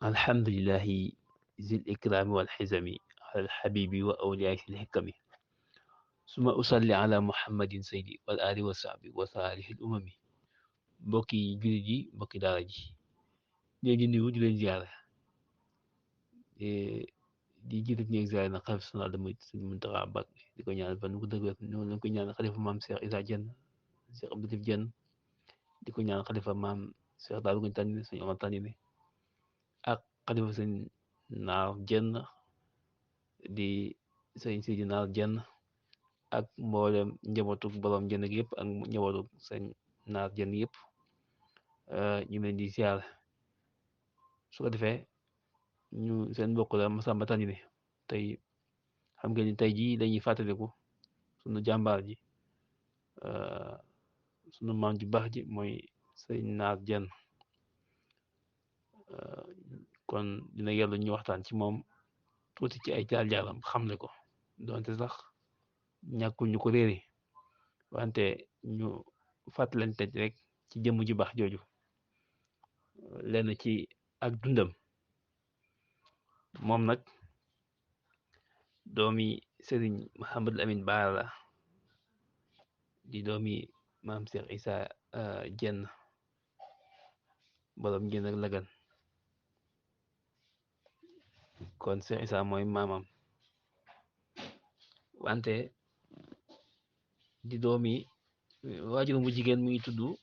الحمد لله ذي الإكرام والحزم على الحبيب وأولياء الحكم ثم أصلي على محمد سيدي والآل والصحب وصالح الأمم mbokki jullit yi mbokki daara ji leen di nuyu di leen ziare di jiitu ci nekk ziare na xalif sonal dama sëñ Muntaxa Mbàkke di ko ñaanal fan ko dëgg noonu lañ ko ñaanal xalifa maam Cheikh Issa Diène Cheikh Abdou Latif Diène di ko ñaanal xalifa maam Cheikh Daaru Koñ Tànni sëñ Omar Tànni ak xalifa sëñ Naar Diène di sëñ Sidi Naar Diène ak mboolem njabootu borom jën gi yëpp ak njabootu sëñ Naar Diène yëpp ñu leen di ziar su ko defee ñu seen mbokk la Massamba Tànni tey xam ngeen ni tey jii dañuy fàttaliku sunu jàmbaar ji sunu maam ju baax ji mooy sëñ Naar Diène kon dina yellu ñu waxtaan ci moom tuuti ci ay jaar-jaaram xamle ko donte sax ñàkkul ñu ko réeri wante ñu fàttalante rek ci jëmm ju baax jooju lenn ci ak dundam moom nag doomi sëriñ Mouhamadou Amine Bara la di doomi maam Cheikh Issa Diène borom Diène ak Lagan kon Cheikh Issa mooy maamam wante di doomi waajuram bu jigéen mu ngi tudd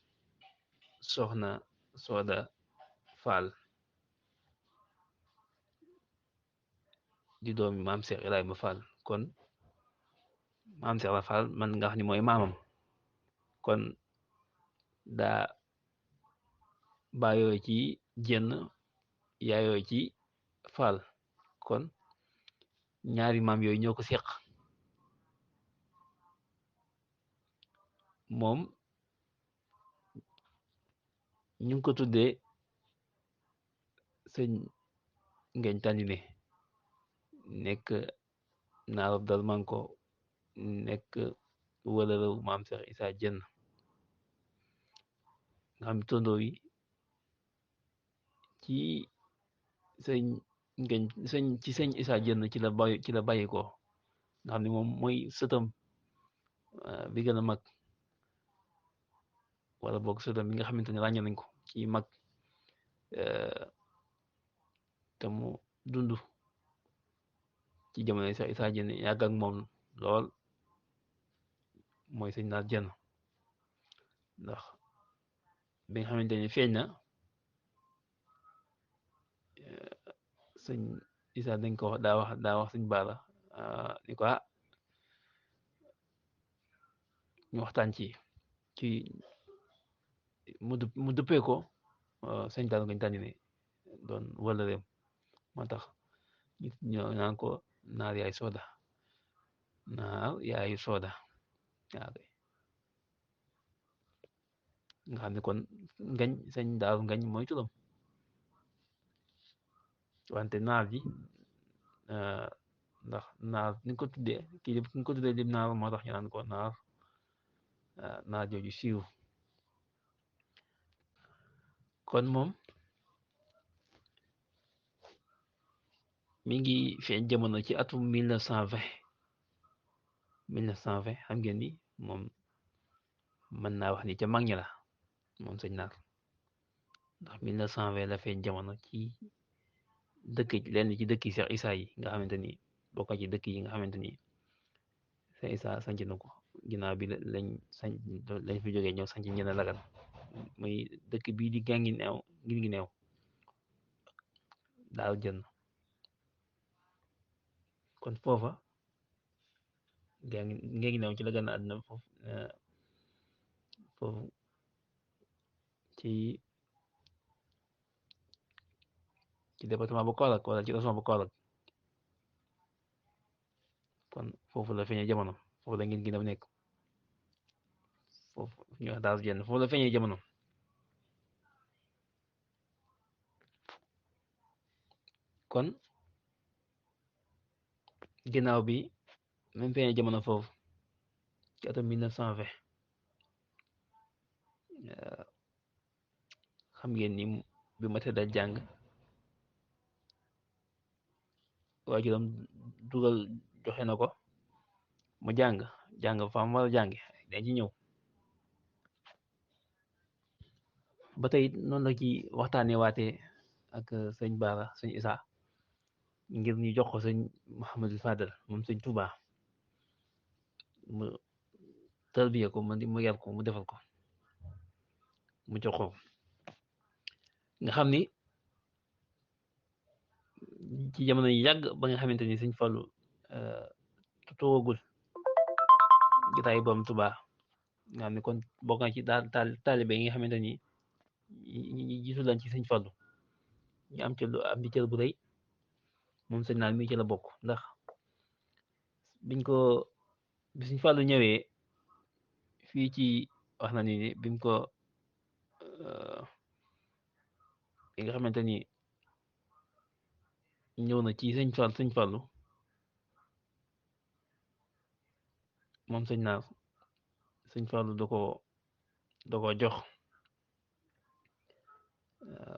Soxna Sooda Fall di doomi maam Cheikh Ibrahima Fall kon maam Cheikh Ibrahima Fall man nga wax ni mooy maamam kon daa baayoo ci Diène yaayoo ci Fall kon ñaari maam yooyu ñoo ko seq moom ñu ngi ko tuddee sëñ Ngañ Tàndine nekk naarab dal manko nekk wëlërew maam Cheikh Issa Diène nga xam tondoo yi ci sëñ Ngañ ci sëñ Issa Diène ci la bàyyi ko nga xam ne moom mooy sëtam bi gën a mag wala boog sëtam bi nga xamante ne ràññee nañ ko ci mag te mu dund ci jamono Cheikh Issa Diène yàgg ak moom lool mooy sëñ Naar Diène ndax bi nga xamante ne feeñ na sëñ Issa dañ ko daa wax sëñ Bara ni ko ñu waxtaan ci mu dëppee ko sëñ Daaru Ngañ Tàndine doon wala réem moo tax ñu naan ko naar yaay sooda naar yaay sooda waaw nga xam ne kon ngañ sëñ Daaru Ngañ mooy turam wante naar ji ndax naar ni ko tuddee kii ni ko tuddee lim naar moo tax ñu naan ko naar jooju siiw kon moom mi ngi feeñ jamono ci atum 1920 xam ngeen ni moom mën naa wax ni ca mag ñi la moom sëñ naar ndax 1920 la feeñ jamono ci lenn ci dëkk yi Cheikh Issa yi nga xamante ni bokk ci dëkk yi nga xamante ni Cheikh Issa sanc na ko ginnaaw bi lañ fi jógee ñëw sanc Ndiéné Lagan muy dëkk bii di gaa ngi neew Daaru Diène kon foofa gaa ngi neew ci la gën a àdduna foofu ci département bu Kaolack wala ci région bu Kaolack kon foofu la feeñee jamono foofu la ngeen gën a nekk foofu ñu wax Daaru Diène foofu la feeñee jamono kon ginnaaw bi même feeñee jamono foofu ci atum 1920 xam ngeen ni bi ma tëddal jàng waajuram dugal joxe na ko mu jàng fa mu war a jànge dañ ci ñëw ba tey noonu la ci waxtaanee waatee ak sëñ Baara sëñ Isa ngir ñu jox ko sëñ Mouhamadul Fadal moom sëñ Touba mu tarbiya ko mu yar ko mu defal ko mu jox ko nga xam ni ci jamono yi yàgg ba nga xamante ni sëñ Fallu toogagul jotaay boom Touba nga xam ne kon bokk na ci daal taalibe yi nga xamante ni ñi gisu lan ci sëñ Fallu ñu am ci am di cër bu rëy moom sëñ naan mi ci la bokk ndax biñ ko bi sëñ Fallu ñëwee fii ci wax na ni bim ko bi nga xamante ni ñëw na ci sëñ Fallu moom sëñ naar sëñ Fallu da ko jox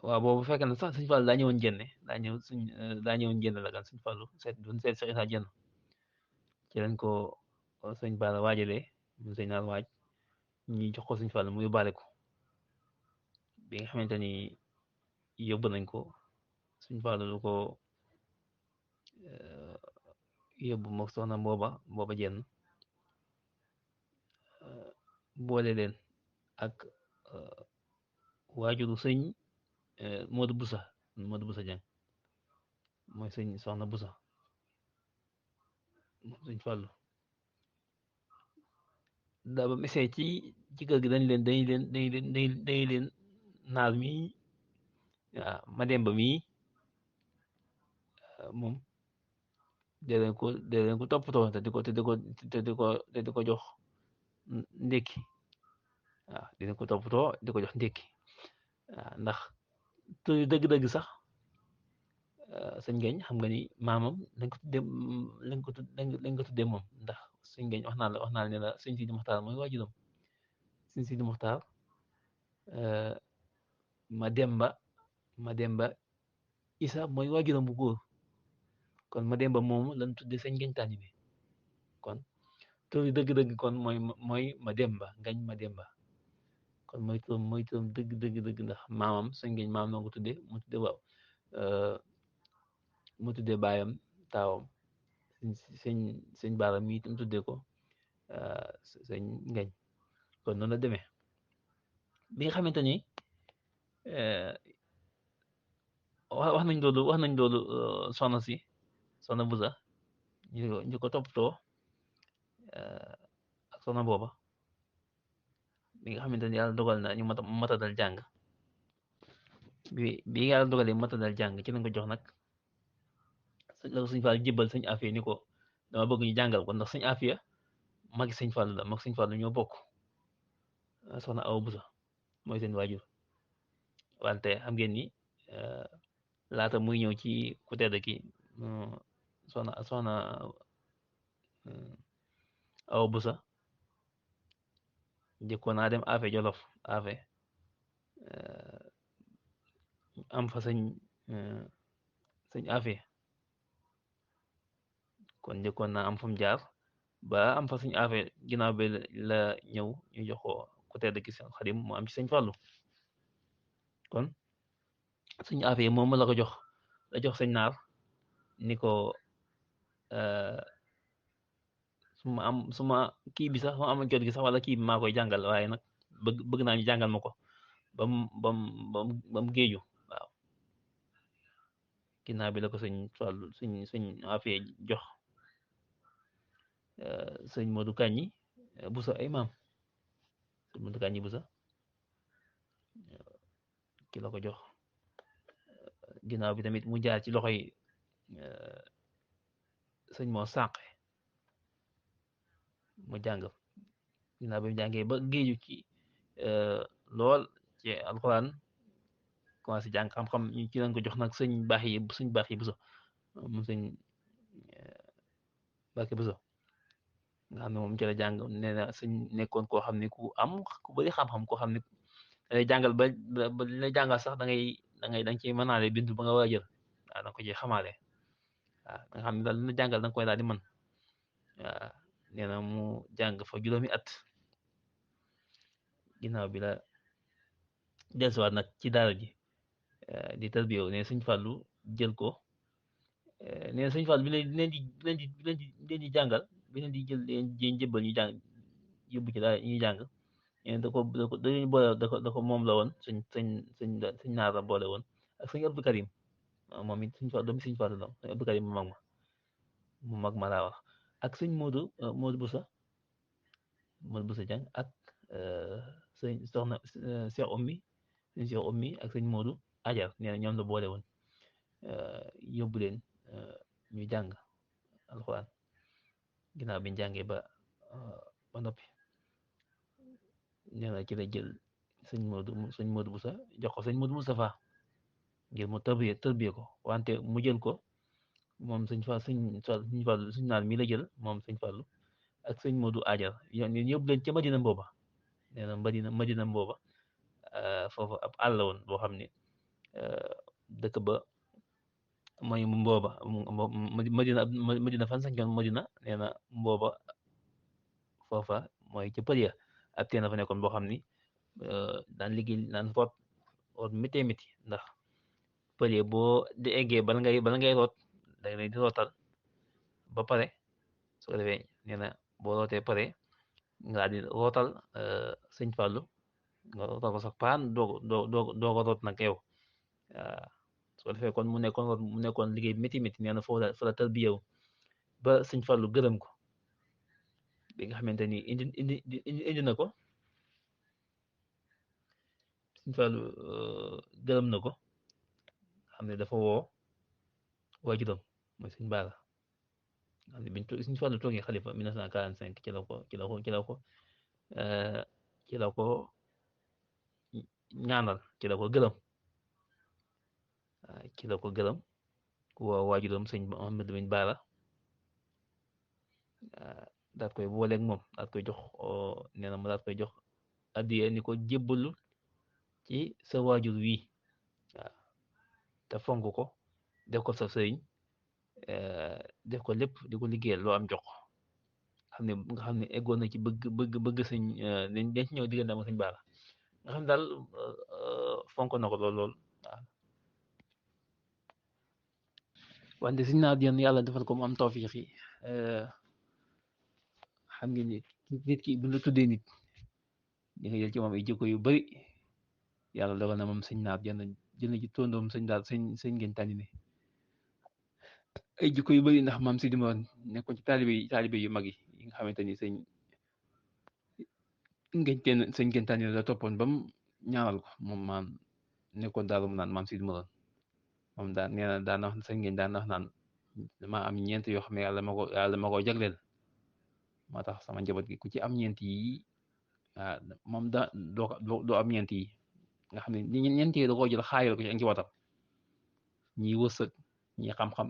waaw boobu fekk na sax sëñ Fallu daa ñëwoon jenne daa ñëwoon jenne la gan sëñ Fallu doon seet Seex Isaa jenn ci lañ ko sëñ Baara waajalee mu sëñ naar waaj ñi jox ko sëñ Fallu mu yóbbaale ko bi nga xamante ni yóbbu nañ ko sëñ Fallu lu ko yóbbu mook soxna booba jenn boole leen ak waajuru sëñ Modou Boussa Dieng mooy sëñ soxna Boussa moom sëñ Fallu daa ba mesee ci kër gi dañ leen naar mi waaw Mademba mii moom dee leen ko toppatoo te di ko jox ndékki waaw dina ko toppatoo di ko jox ndékki waaw ndax tur dëgg-dëgg sax sëñ Gañ xam nga ni maamam lañ ko tuddee moom ndax sëñ Gañ wax naa la ne la sëñ Sidi Muxtaar mooy waajuram sëñ Sidi Muxtaar Mademba Isa mooy waajuram bu góor kon Mademba moomu lañ tuddee sëñ Gañ Taalibe kon tur dëgg-dëgg kon mooy Mademba Gañ Mademba kon mooy turam dëgg ndax maamam sëñ Gañ maam na ko tuddee mu tuddee baayam taawam sëñ Baara mi itam tuddee ko sëñ Ngañ kon noonu la demee bi nga xamante ni wax nañ loolu soxna Busa ñu ko toppatoo ak soxna booba bi nga xamante ni yàlla dogal na ñu matadal jàng bi yàlla dogalee matadal jàng ci lañ ko jox nag la ko sëñ Fall jébbal sëñ Afia ni ko dama bëgg ñu jàngal ko ndax sëñ Afia magi sëñ Fall la mag sëñ Fall ñoo bokk soxna Awa Busa mooy seen waajur wante xam ngeen ni laata muy ñëw ci ku tedd ki soxna Awa Busa njëkkoon naa dem Afe Jolof Afe am fa sëñ Afe kon njëkkoon naa am fu mu jaar ba am fa sëñ Afe ginnaaw bi la ñëw ñu jox ko ku tedd ki seen Xadim mu am ci sëñ Fallu kon sëñ Afe moom la jox sëñ naar ni ko suma kii bi sax suma am jot gi sax wala kii bi maa koy jàngal waaye nag bëgg naa ñu jàngal ma ko bam géeju waaw ginnaaw bi la ko sëñ Fallu sëñ Afe jox sëñ Modou Kañi Busa ay maam sëñ Modou Kañi Busa ki la ko jox ginnaaw bi tamit mu jaar ci loxoy sëñ moo sànqe mu jàng ginnaaw bi mu jàngee ba géeju ci lool ci alxuraan commencé jàng xam-xam ci lañ ko jox nag sëñ baax yi Buso moom sëñ Mbàkke Buso nga xam ne moom ci la jàng nee na sëñ nekkoon koo xam ne ku bari xam-xam koo xam ne lay jàngal ba lay jàngal sax da nga ciy mënaale bindu ba nga war a jël waaw da nga ko ci xamaale waaw nga xam ne daal lu jàngal da nga koy daal di mën waaw nee na mu jàng fa juróomi at ginnaaw bi la dellusiwaat nag ci daara ji di tarbiyewu ne sëñ Fàllu jël ko nee na sëñ Fàllu bi leen di jàngal bi leen di jël leen jëbbal ñu jàng yóbbu ci daara ñuy jàng nee da ko dañuy boole da ko moom la woon sëñ naar la boole woon ak sëñ Abdou Karim moom it sëñ Fàllu doomi sëñ Fàllu la sëñ Abdou Karim mu mag ma laa wax ak sëñ Modou Boussa Dieng ak sëñ soxna Cheikh Oumy ak sëñ Modou Ajar nee na ñoom la boole woon yóbbu leen ñu jàng alxuraan ginnaaw bi ñu jàngee ba noppi nee na ci la jël sëñ Modou Boussa jox ko sëñ Modou Moustapha ngir mu tërbiye ko wante mu jël ko moom sëñ Fallu sëñ naan mi la jël moom sëñ Fallu ak sëñ Modou Ajar ñoom yóbbu leen ca Madina Mbooba nee na Madina Mbooba foofu ab àll woon boo xam ne dëkk ba mooy Mbooba Madina fan sañcoon Madina nee na Mbooba foofa mooy ca pël ya ab teen fa nekkoon boo xam ni daan liggéey daan root méttee métti ndax pël ya boo di eggee bala ngay root da ngay di rootal ba pare su ko defee nee na boo rootee pare nga di rootal sëñ Fàllu nga rootal ko sax paan doo ko root nag yow su ko defee kon mu nekkoon liggéey métti métti nee na foofu la fa la tarbiyewu ba sëñ Fàllu gërëm ko bi nga xamante ni indi na ko sëñ Fàllu gërëm na ko xam ne dafa woo waajuram mooy sëñ Baara xam ne biñ sëñ Fàllu toogee xalifa 1945 ci la ko ñaanal ci la ko gërëm woo waajuram sëñ Mouhamadou Lamine Baara daat koy booleeg moom daat koy jox nee na mu daat koy jox addiya ni ko jébbalu ci sa waajur wii waaw te fonk ko def ko sa sëriñ def ko lépp di ko liggéeyal loo am jox nga xam ne eggoon na ci bëgg sëñ dañ ci ñëw diggante am sëñ Baara nga xam ne daal fonk na ko lool waaw wante sëñ naa diyan yàlla defal ko mu am tawfiix yi xam ngeen ni nit ki bu la tuddee nit di nga jël ci moom ay jikko yu bari yàlla dogal na moom sëñ naat jël na ci tóndoom sëñ daal sëñ ngeen tànni ne ay jikko yu bari ndax maam si dima nekkoon ci taalibe yu mag yi nga xamante ni sëñ ngeen tànni la toppoon ba mu ñaanal ko moom maam nekkoon daal mu naan maam si dima moom daan nee na daan wax sëñ ngeen daan wax naan dama am ñeent yoo xam ne yàlla ma ko jagleel moo tax sama njaboot gi ku ci am ñeent yi moom doo am ñeent yi nga xam ne ñeent yi da koo jël xaayal ko ci ak njabootam ñi wërsëg ñi xam-xam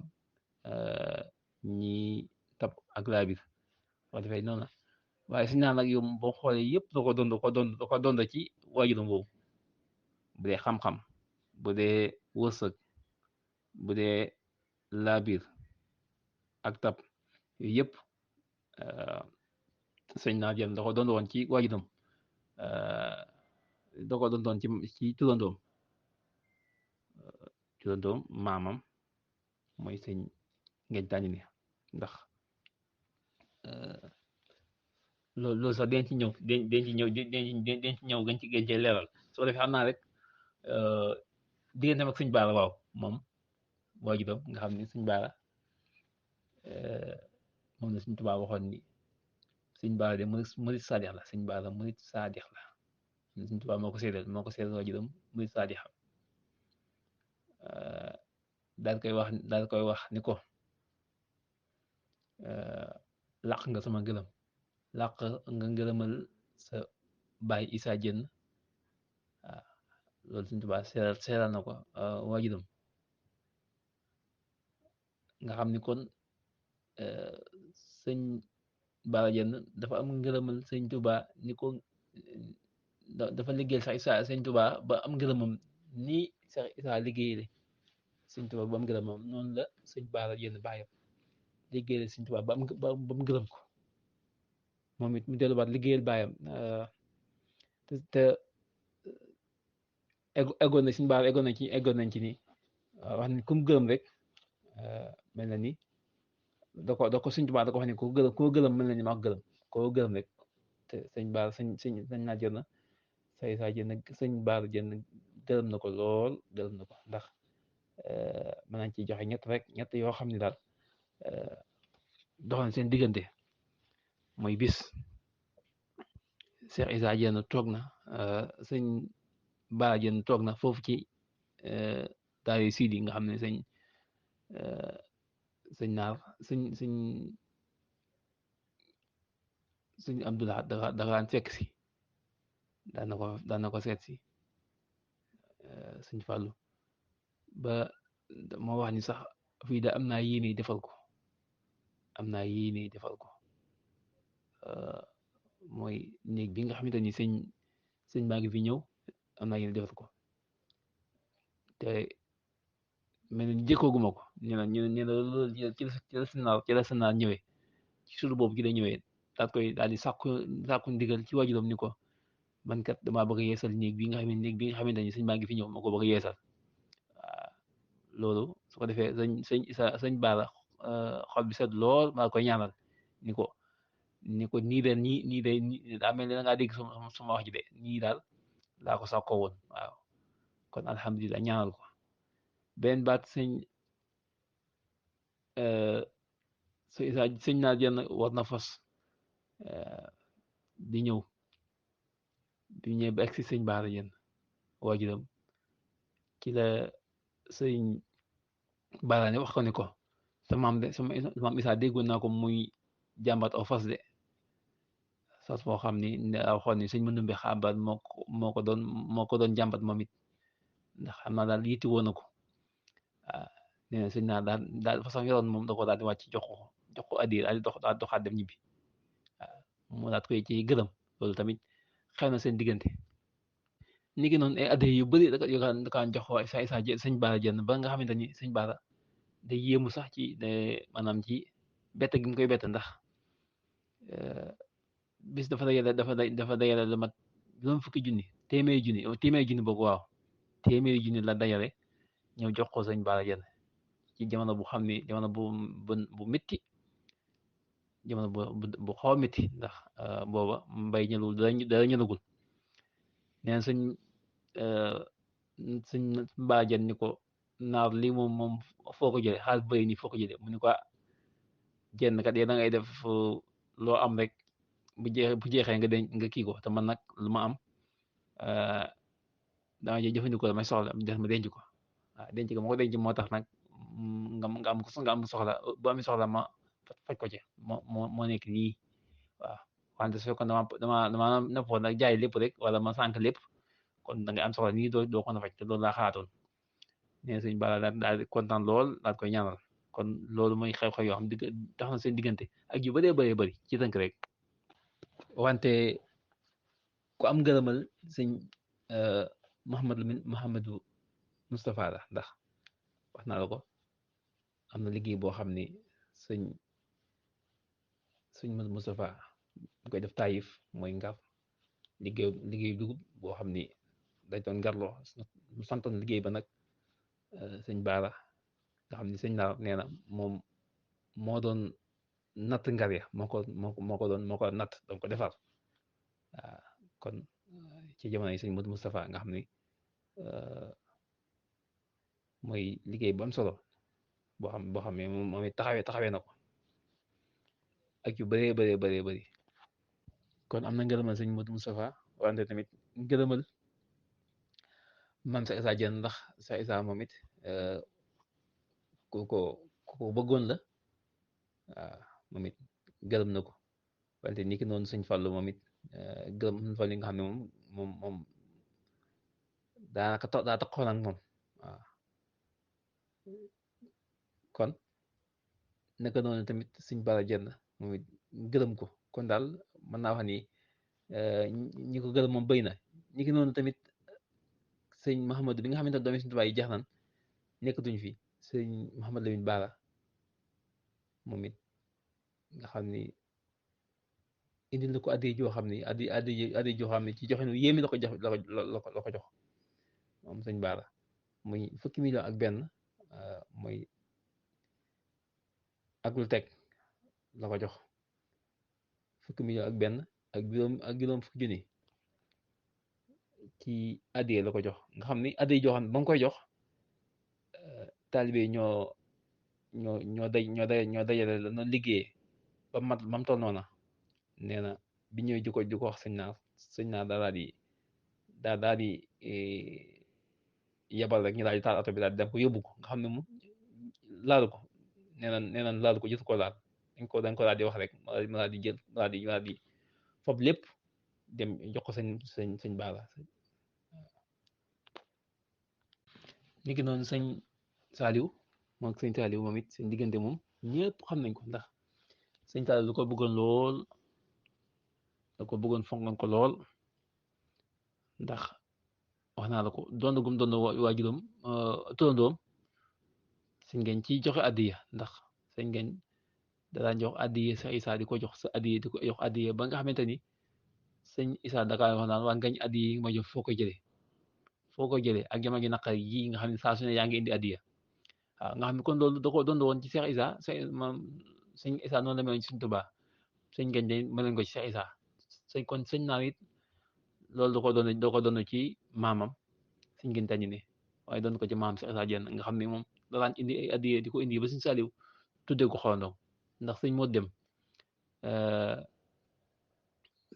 ñi tab ak laabir ko defee noonu la waaye si naan nag yow boo xoolee yëpp da ko dond ci waajuram boobu bu dee xam-xam bu dee wërsëg bu dee laabir ak tab yooyu yëpp sëñ naa jëm da ko doon woon ci waajuram da ko doon ci turandoom maamam mooy sëñ ngeen tànni ne ndax loolu sax den ci ñëw gën ci leeral soo defee xam naa rek digganteem ak sëñ Baara waaw moom waajuram nga xam ni sëñ Baara moom la sëñ Tuubaa waxoon ni sëñ Baara de murit saadix la sëñ Baara murit saadix la sëñ Tuubaa moo ko seedal waajuram murit saadix daal koy wax ni ko làq nga sama ngërëm làq nga ngërëmal sa baay Isaa Jeen waaw loolu sëñ Tuubaa seeral na ko waajuram nga xam ni kon sëñ Baara Jeen dafa am ngërëmal sëñ Tuubaa ni ko dafa liggéeyal sax Isaa sëñ Tuubaa ba am ngërëmam ni sax Isaa liggéeyale sëñ Tuubaa ba mu gërëm moom noonu la sëñ Baara Jenn bàyyam liggéeyal sëñ Tuubaa ba mu gërëm ko moom it mu delluwaat liggéeyal bàyyam te eggoon na sëñ Baara eggoon nañ ci ni wax ni ku mu gërëm rek mel na ni da ko sëñ Tuubaa da ko wax ni koo gërëm mel na ni maa ko gërëm koo gërëm rek te sëñ Baara sëñ naa jël na say saa jënd sëñ Baara jënd gërëm na ko lool gërëm na ko ndax mën nañ ciy joxe ñett yoo xam ne daal doxal seen diggante mooy bis Cheikh Issa Diène toog na sëñ Baara Diène toog na foofu ci daari Sidi nga xam ne sëñ naar sëñ Abdoulaye dafa daan fekk si daan na ko seet si sëñ Fallou ba moo wax ni sax fii da am naa yéene defal ko mooy néeg bi nga xamante ni sëñ baa ngi fi ñëw am naa yéene defal ko te mel ni jëkkooguma ko ñu loolu ci la sënaar ñëwee ci suur boobu ci la ñëwee daal di sàkku ndigal ci waajuram ni ko man kat damaa bëgg a yeesal néeg bi nga xamante ni sëñ baa ngi fi ñëw ma ko bëgg a yeesal waaw loolu su ko defee sëñ Baara xol bi set lool maa koy ñaanal ni ko nii de daa mel ni da ngaa dégg suma wax ji de nii daal laa ko sàkkoo woon waaw kon alhamdulilah ñaanal ko benn baat sëñ naa jenn war na fas di ñëw ba egsi sëñ Baara jenn waajuram ci la sëñ Baara ne wax ko ni ko sama maam Isaa déggoon naa ko muy jàmbat aw fas de fas boo xam ni waxoon ni sëñ Mandumbe xaabal moo ko doon jàmbat moom it ndax xam naa daal yitti woon na ko waaw nee na sëñ naa daal façon yoroon moom da ko daal di wàcc jox ko addiya daal doxaat dem ñibbi waaw mu daat koy ci gërëm loolu tamit xew na seen diggante ni ki noonu ay addiya yu bëri da kaan jox sëñ Baara jenn ba nga xamante ni sëñ Baara day yéemu sax ci maanaam ci bett gi mu koy bett ndax bis dafa dajale la mat juróom fukki junni téeméeri junni boobu waaw téeméeri junni la dajale ñëw jox ko sëñ Baara jenn ci jamono bu xam ni jamono bu métti jamono bu xaw a métti ndax booba mbay ñëlul dara ñëlagul neen sëñ Baara jenn ni ko naar lii moom foo ko jële xaalis bëri nii foo ko jële mu ni ko jenn kat yee da ngay def loo am rek bu jeexee nga kii ko te man nag lu ma am dama jëfandikoo damay soxla des ma denc ko waaw denc ko ma ko denc moo tax nag nga am soxla bu amee soxla ma faj ko ci moo nekk nii waaw wante su fekkoon dama nappoon nag jaay lépp rek wala ma sànq lépp kon da nga am soxla nii doo ko na faj te loolu laa xalaatoon nee sëñ Bala daal di kontaan lool daal koy ñaanal kon loolu mooy xew-xew yoo xam tax na seen diggante ak yu bëree bëri ci tënk rek wante ku am ngërëmal sëñ Mouhamadou Moustapha la ndax wax naa la ko am na liggéey boo xam ni sëñ Moustapha bu koy def taayif mooy ngar liggéey dugub boo xam ni dañ doon ngarloo mu santoon liggéey ba nag sëñ Baara nga xam ni sëñ naar nee na moom moo doon natt ngar ya moo ko doon natt doon ko defar waaw kon ci jamono yi sëñ Modou Moustapha nga xam ni mooy liggéey bu am solo boo xam ne moom it taxawee na ko ak yu bëree bëri kon am na ngërëmal sëñ Modou Moustapha wante tamit ngërëmal man Cheikh Issa Diène ndax Cheikh Issa moom it ku ko bëggoon la waaw moom it gërëm na ko wante ni ki noonu sëñ Fallou moom it gërëm sëñ Fallou yi nga xam ne moom daa taxoon ak moom waaw kon naka noonu tamit sëñ Bara Diène moom it gërëm ko kon daal mën naa wax ni ñi ko gërëm moom béy na ni ki noonu tamit sëñ Mahamadou bi nga xamante ne doomi sëñ Tuubaa yi jeex nan nekkatuñ fi sëñ Mouhamad Lamine Bara moom it nga xam ni indil na ko addi joo xam ni addi joo xam ni ci joxe nu yéemi la ko jox la ko jox moom sëñ Bara muy fukki million ak benn muy ak lu teg la ko jox fukki million ak benn ak juróom fukki junni ci addi la ko jox nga xam ni addi joo xam ne ba nga koy jox taalibe ñoo dajale la noonu liggéeyee ba mat ba mu toll noona nee na bi ñëwee di ko wax sëñ naar daal di yebal rek ñu daal di taal oto bi daal di dem ko yóbbu ko nga xam ne moom laalu ko nee na laalu ko jëtu ko laal dañ ko daal di wax rek ma daal di jël ma daal di fob lépp dem jox ko sëñ Bara ni ki noonu sëñ Saliou moom ak sëñ Saliou moom it seen diggante moom ñëpp xam nañ ko ndax sëñ Saliou lu ko bëggoon lool da ko bëggoon fonkoon ko lool ndax wax naa la ko doon gum doon waajuram turandoom sëñ Ngañ ci joxe addiya ndax sëñ Ngañ da daan jox addiya sa Issa di ko jox sa addiya di ko jox addiya ba nga xamante ni sëñ Issa da kaa wax naan waa Ngañ addiya yi ma jox foo ko jëlee ak jamono ji naqar yi nga xam ne saa su ne yaa ngi indi addiya waaw nga xam ne kon loolu da ko doon woon ci Cheikh Issa sëñ Issa noonu la meloon ci sëñ Tuubaa sëñ Ngañ day meloon ko ci Cheikh Issa kon sëñ naar it loolu da ko doon ci maamam sëñ Ngañ tàññi ne waaye doon ko ci maam Cheikh Issa Diène nga xam ne moom da daan indi ay addiya di ko indi ba sëñ Saliou tuddee ko xorandoo ndax sëñ moo dem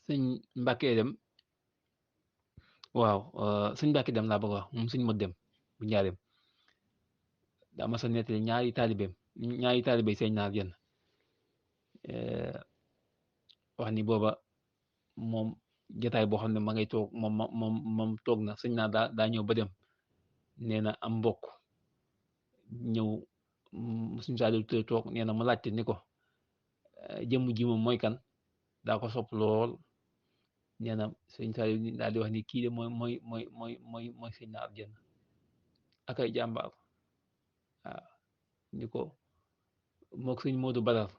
sëñ Mbàkke dem waaw sëñ Mbàkke dem laa bëgg wax moom sëñ moo dem bu njaareem daa ma sa nettali ñaari taalibe sëñ naar Diène wax ni booba moom jataay boo xam ne ma ngay toog moom toog na sëñ naar daa ñëw ba dem nee na am mbokk ñëw sëñ Saliou toog nee na mu laajte ni ko jëmm ji moom mooy kan daa ko sopp lool nee na sëñ Saliou daal di wax ni kii de mooy sëñ naar Diène ak ay jàmbaar waaw ni ko mook sëñ Modou Badar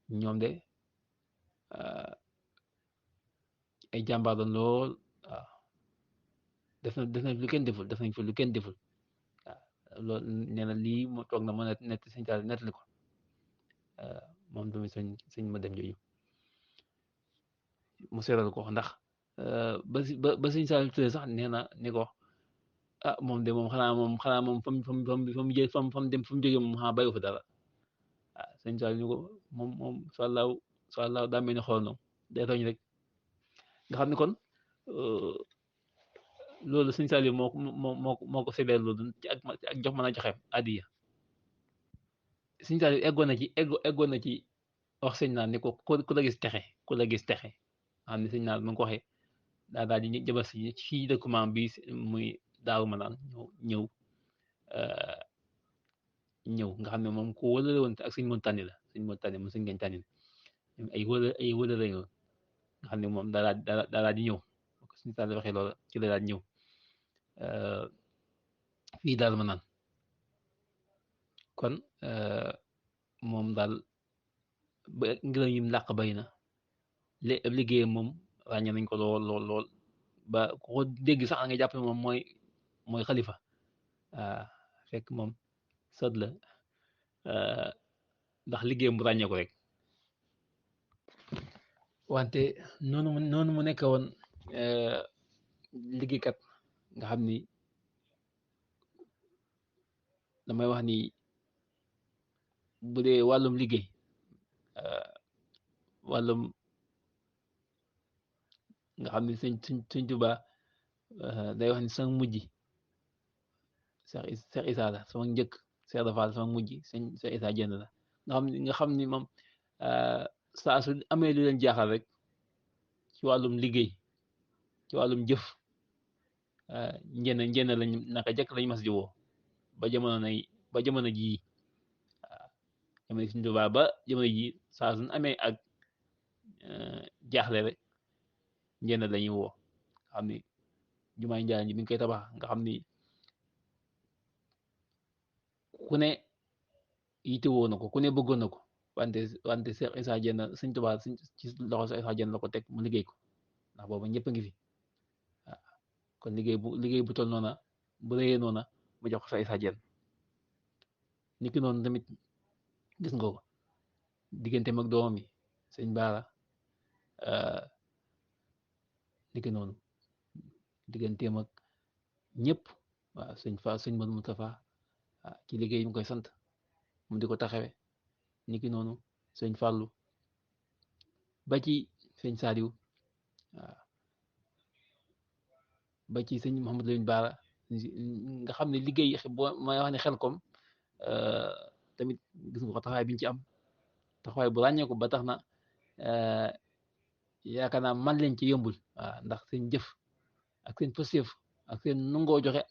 ñoom de ay jàmbaar doon lool waaw def nañ lu kenn deful def nañ fa lu kenn deful waaw loolu nee na lii mu toog na mën a nett sëñ Saliou nettali ko moom tamit sëñ ma dem jooju mu seeral ko ndax ba sëñ Saliou Touré sax nee na ni ko moom de moom xanaa moom fa mu jël fa mu dem fa mu jógee moom xanaa bàyyi fa dara waaw sëñ Saliou ni ko moom sallaaw daa mel ni xool noonu day tooñ rek nga xam ne kon loolu sëñ Saliou moo ko séddale loolu ci ak jox mën a joxe addiya sëñ Saliou eggoon na ci wax sëñ naar ni ko ku la gis texe nga xam ne sëñ naar mu ngi ko waxee daal di jëbal si ci document bi muy daaw ma naan ñëw nga xam ne moom ko wëlale woon ak sëñ moon tànni la sëñ moon tànni moom sëñ Ngañ tànni ay wëlale nga xam ne moom daal di ñëw ko sëñ Saliou waxee loolu ci la daal di ñëw fii daal ma naan kon moom daal ba ngërëm yim làq bay na liggéeyam moom ràññee nañ ko lool ba ku ko dégg sax nga jàpp ne moom mooy xalifa fekk moom sët la ndax liggéeyam bu ràññee ko rek wante noonu mu nekk woon liggéeykat nga xam ni damay wax ni bu dee wàllum liggéey wàllum nga xam ni sëñ Tuubaa day wax ni sama mujj Cheikh Issa la sama njëkk Cheikh Rafal sama mujj Cheikh Issa Diène la nga xam ni moom saa su amee lu leen jaaxal rek ci wàllum liggéey ci wàllum jëf njënd lañ naka jëkk lañ mas di woo ba jamono jii jamono Sëñ Tuubaa ba jamono jii saa suñ amee ak jaaxle rek njënd lañuy woo nga xam ni jumaay Njaañ ji mi ngi koy tabax nga xam ni ku ne yittewoo na ko ku ne bëggoon na ko wante Cheikh Issa Diène Sëñ Tuubaa ci loxo Cheikh Issa Diène la ko teg mu liggéey ko ndax booba ñëpp a ngi fi waaw kon liggéey bu toll noona bu rëyee noona mu jox ko Cheikh Issa Diène niki noonu tamit gis nga ko digganteem ak doomam yi sëñ Baara niki noonu digganteem ak ñëpp waaw sëñ Modou Moustapha ci liggéey mu koy sant mu di ko taxawe niki noonu sëñ Fallou ba ci sëñ Saliou waaw ba ci sëñ Mouhamadou Lamine Bara nga xam ne liggéey boo may wax ne xel kom tamit gis nga ko taxawaay bi ñu ci am taxawaay bu ràññeeku ba tax na yaakaar naa man leen ci yombul waaw ndax seen jëf ak seen pëstéef ak seen nungoo joxe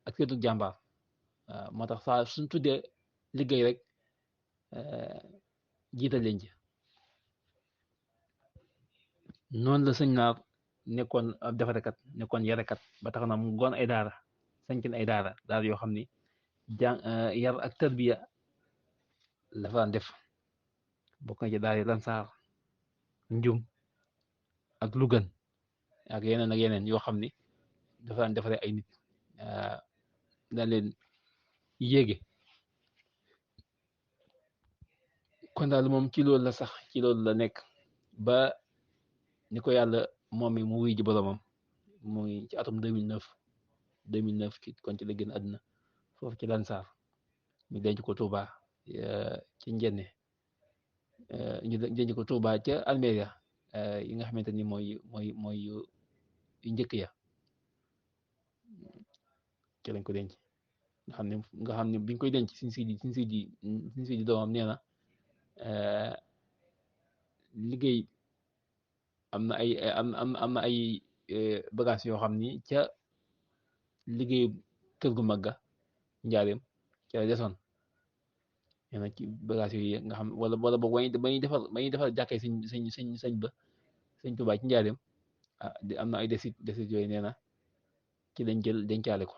ak seenu jàmbaar waaw moo tax saa suñ tuddee liggéey rek jiital leen ci noonu la sëñ naar nekkoon ab defarekat nekkoon yarekat ba tax na mu goon ay daara sañcin ay daara yoo xam ni yar ak tarbiya la fa daan def bokk na ci daara yi Lansaar Njum ak Lugan ak yeneen yoo xam ni dafa daan defare ay nit daan leen yéege kon daal moom ci loolu la sax ci loolu la nekk ba ni ko yàlla moom mi mu wuy ji boromam muy ci atum 2009 kon ci la génn àdduna foofu ci Lansar ñu denc ko Touba ci njenne ñu denc ko Touba ca Almeria yi nga xamante ni mooy yu njëkk ya ci lañ ko denc nga xam ne biñ koy denc suñ si di doomam nee na liggéey am na ay bagages yoo xam ni ca liggéey kër gu mag ga njaareem ca la desoon nee na ci bagages yooyu nga xam wala boog ba ñuy defar jàkkee sëñ Tuubaa ci njaareem am na ay desit yooyu nee na ci lañ jël dencaale ko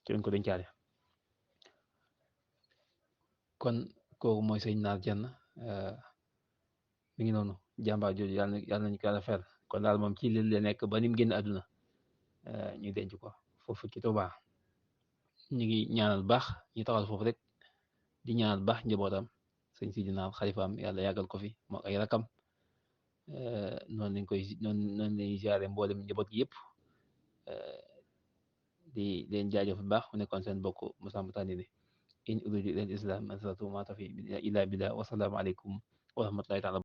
ci lañ ko dencaale kon kooku mooy sëñ Naar Diène mi ngi noonu jàmbaar jooju yàlla nañu ko yàlla fer kon daal moom ci li la nekk ba ni mu génn àdduna ñu denc ko foofu ci Tuubaa ñu ngi ñaanal baax ñu taxal foofu rek di ñaanal baax njabootam sëñ Sidi Naar xalifaam yàlla yàggal ko fi moo ay rakam noonu lañuy ziare mboolem njaboot gi yëpp di leen jaajëf bu baax mu nekkoon seen bokk Moussa Tandine in uridu ila al islam ma stata'tu ma tawfiqi illa billah wa salaamu aleykum wa rahmatullahi taala